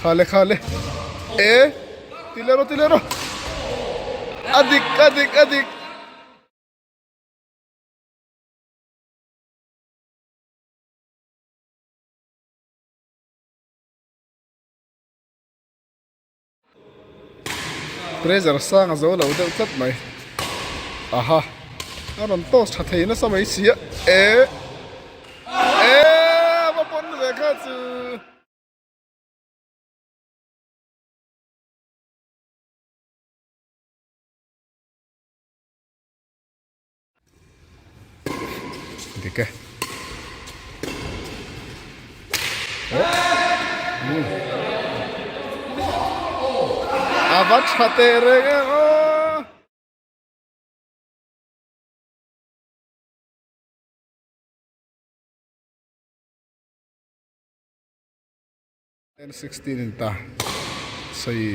Khale khale. E ti leh rawh ti leh rawh. A dik a dik a dik. Pressure sang a zo lo deuh tlat mai. Aha a rawn toss tha thei nasa mai si a e e a va pawn ve kha chu. Dik e. A va tha teh reng e aw. 10:16 in ta sawi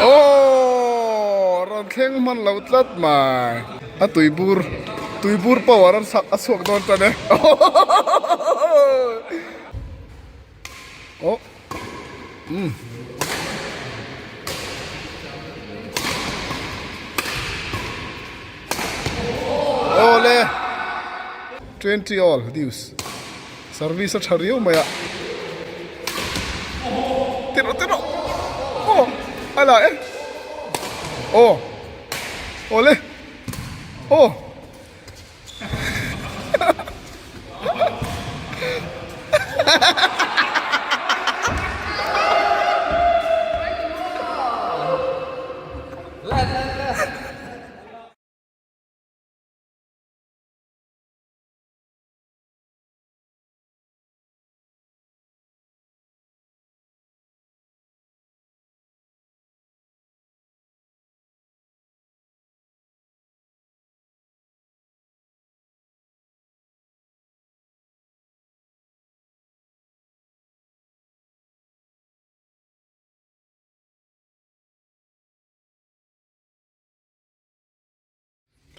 aww rawn thleng hman lo tlat mai a tui bur tui bur power an sak a chhuak dawn tan e oh um awle 20 all deuce. Service a tha riau mai a. Ti rawh ti rawh. Aw a la e. Aw aw le. Aw.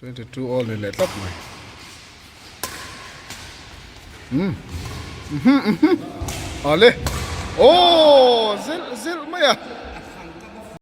22 all ni leh tlat mai um mhm mhm ale oh zilh zilh mai a.